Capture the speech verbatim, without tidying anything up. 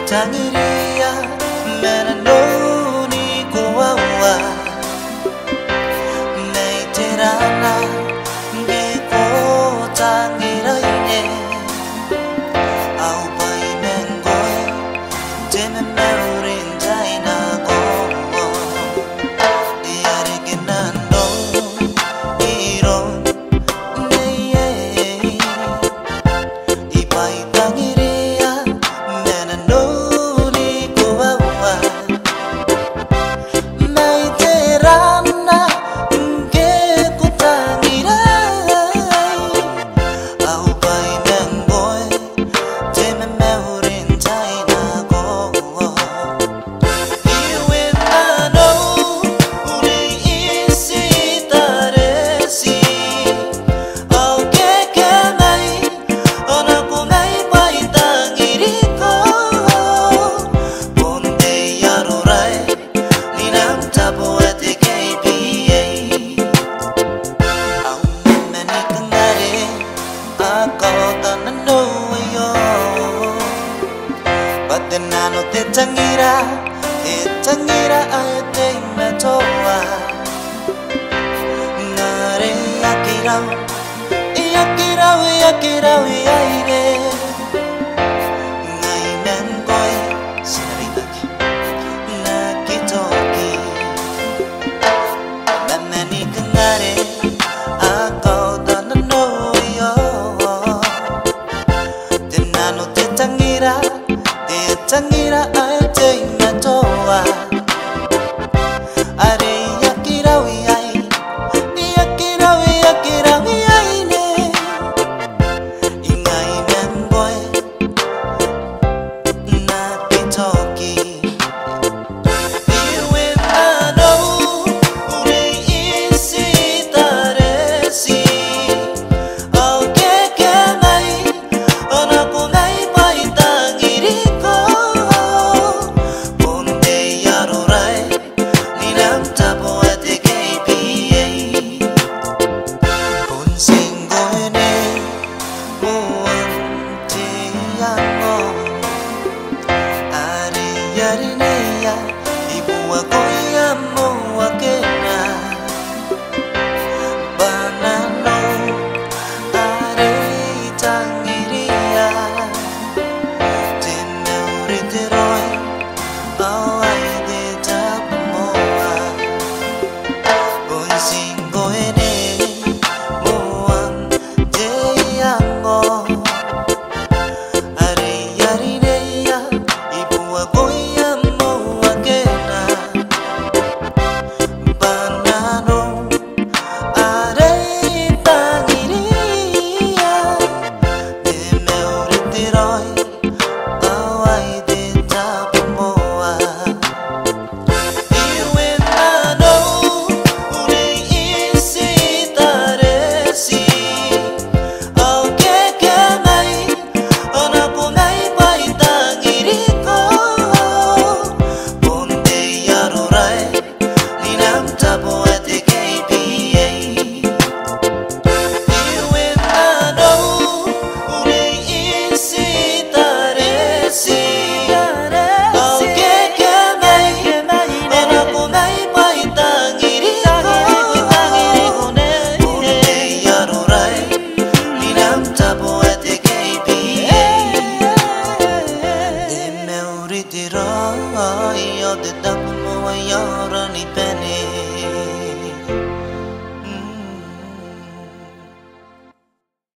tangiria ma nanou ni koaua. Mai tera ngke ko tangirai, e? Au bwai ma ngkoe, te mauri n tai nako. E a reke nanou iroun nei, e. I bwai tangiria ma nanou ni koaua. Mai tera ngke ko tangirai, au bwai ma ngkoe, te mauri n tai nako. Iwi nanou ni iti tareti, ao kekemai, ao nako mai bwai tangiriko. Bon te arorai, ni nang tabu ati kei biei. Au mama ni kangare, a kaota nanou aio. Bwa te nano te tangira, te tangira ae teimatoa. Ngare aki rau,